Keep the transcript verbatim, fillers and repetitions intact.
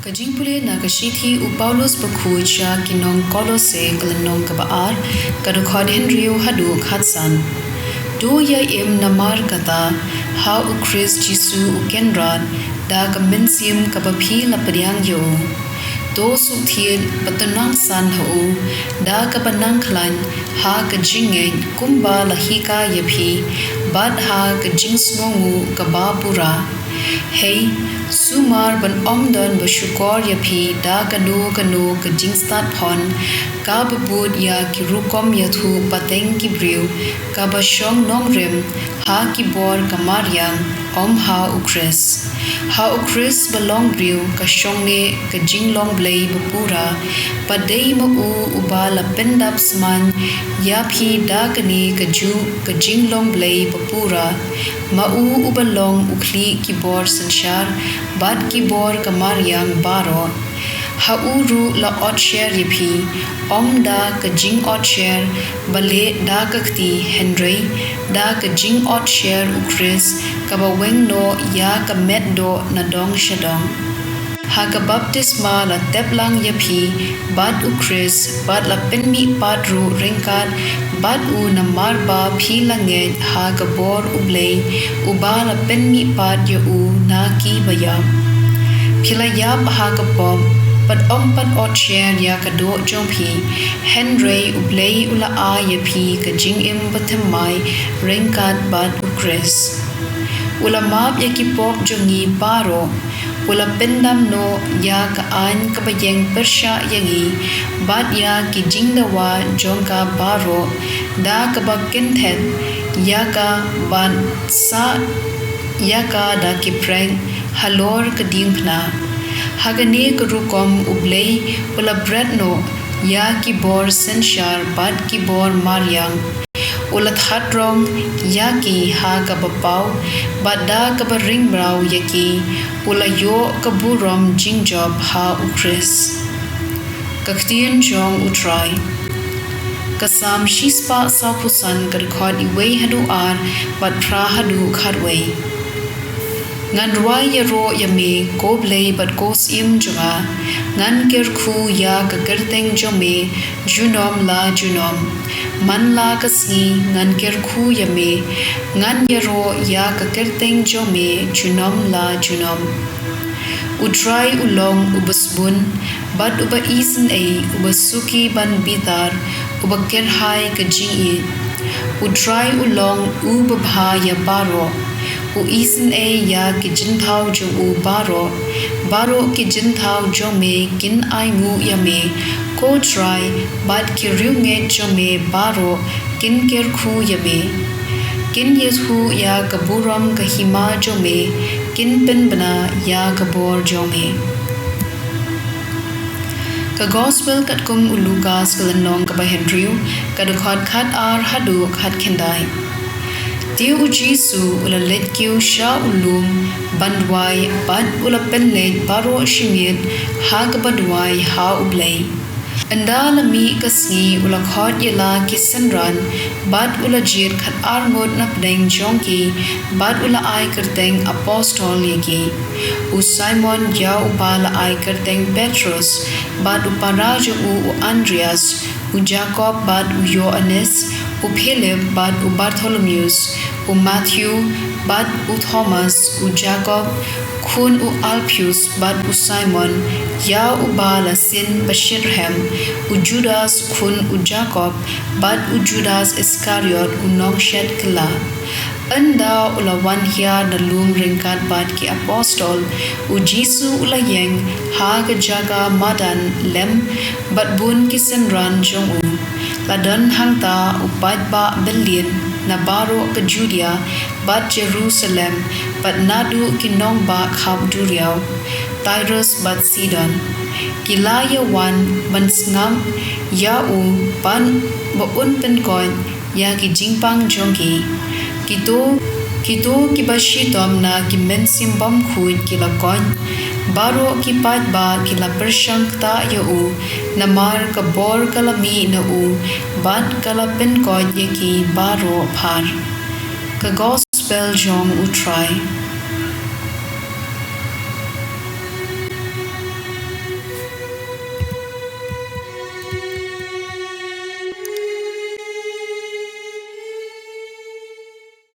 Ka jingpule na ka shithi u Paulus bakhuid sha ki nong Kolose, ka lynnong kaba ar, ka dkhot hynriew haduh khatsan. To ïa im namar kata ha u Khrist Jisu u Kynrad, da ka mynsiem kaba phi la pdiang ïa u. To suk thied bad to nang san ha u, da kaba nang khlaiñ ha ka jingngeit kumba la hikai ïa phi, bad ha ka jingsngewnguh kaba pura. Hei, sumar ban ym don ba shukor ïa phi da kano kano ka jingstad phon, kaba bud ïa ki rukom ïathuh pateng ki briew, kaba shong nongrim ha ki bor ka mariang, ym ha u Khrist. Ha u Khrist ba long briew ka shong neh ka jinglong Blei ba pura, bad dei ma u uba la pyndap sman ïa phi da kane kajuh ka jinglong Blei ba pura. Ma u uba long u khlieh ki bor synshar bad ki bor ka mariang baroh. Ha u ruh la otsher ïa phi, ym da ka jingotsher ba leh da ka kti, hynrei da ka jingotsher u Khrist, kaba weng noh ïa ka met doh na dong sha dong. Ha ka baptisma la tep lang ïa phi bad u Khrist, bad la pynmihpat ruh ryngkat bad u, namar ba phi la ngeit ha ka bor u Blei, uba la pynmihpat ïa u na ki baïap. Phi la ïap ha ka pop, bad ym pat otsher ïa ka doh jong phi, hynrei u Blei u la ai ïa phi ka jingim bathymmai ryngkat bad u Khrist. U la map ïa ki pop jong ngi baroh, u la pyndam noh ïa ka aiñ kaba ïeng pyrshah ïa ngi, bad ïa ki jingdawa jong ka baroh, da kaba kynthet ïa ka bad sah ïa ka da ki pyrthei halor ka diengphna. Ha kane ka rukom u Blei u la bret noh ïa ki bor synshar bad ki bor mariang. U la thad rong ïa ki ha kaba paw, bad da kaba ring mraw ïa ki, u la ïoh ka burom jingjop ha u Khrist. Ka ktien jong u Trai. Ka Salm shispah sawphew san, ka dkhot iwei haduh ar, bad phra haduh khatwei. Ngan rwai ïaroh ïa me, ko Blei bad ko Syiem jong nga. Ngan kyrkhu ïa ka kyrteng jong me junom la junom. Man la ka sngi ngan kyrkhu ïa me, ngan ïaroh ïa ka kyrteng jong me junom la junom. U Trai u long uba sbun bad uba isynei, uba suki ban bitar, uba kyrhai ka jingïeit. U Trai u long uba bha ïa baroh, u isynei ïa ki jingthaw jong u baroh. Baroh ki jingthaw jong me kin ainguh ïa me, ko Trai, bad ki riewngeit jong me baroh kin kyrkhu ïa me. Kin ïathuh ïa ka burom ka hima jong me, kin pynbna ïa ka bor jong me. Ka Gospel katkum u Lukas, ka lynnong kaba hynriew, ka dkhot khatar haduh khatkhyndai. Te u Jisu u la leit kiew sha u lum ban duwai, bad u la pynleit baroh shi miet ha kaba duwai ha u Blei. Ynda la mih ka sngi u la khot ïa la ki synran, bad u la jied khatar ngut napdeng jong ki, bad u la ai kyrteng apostol ïa ki. U Simon, ïa uba la ai kyrteng Petrus, bad u para jong u u Andreas, u Jakob bad u Ïoannis, u Philip bad u Bartholomeus, u Matthew bad u Thomas, u Jakob khun u Alpheus bad u Simon, ïa uba la sin bashitrhem, u Judas khun u Jakob, bad u Judas Iskariot u nongshet kylla. Ynda u la wan hiar na lum ryngkat bad ki apostol, u Jisu u la ïeng ha ka jaka madan lem bad bun ki synran jong u. La don hangta u paidbah byllien na baroh ka Judia bad Jerusalem, bad naduh ki nongbah khap duriaw, Tirus bad Sidon. Ki la ïa wan ban sngap ïa u, ban ba un pynkoit ïa ki jingpang jong ki. Kito, kito kiba shitom na ki mynsiem bymkhuid ki la koit. Baroh ki paidbah ki la pyrshang ktah ïa u, namar ka bor ka la mih na u, bad ka la pynkoit ïa ki baroh phar. Ka Gospel jong u Trai.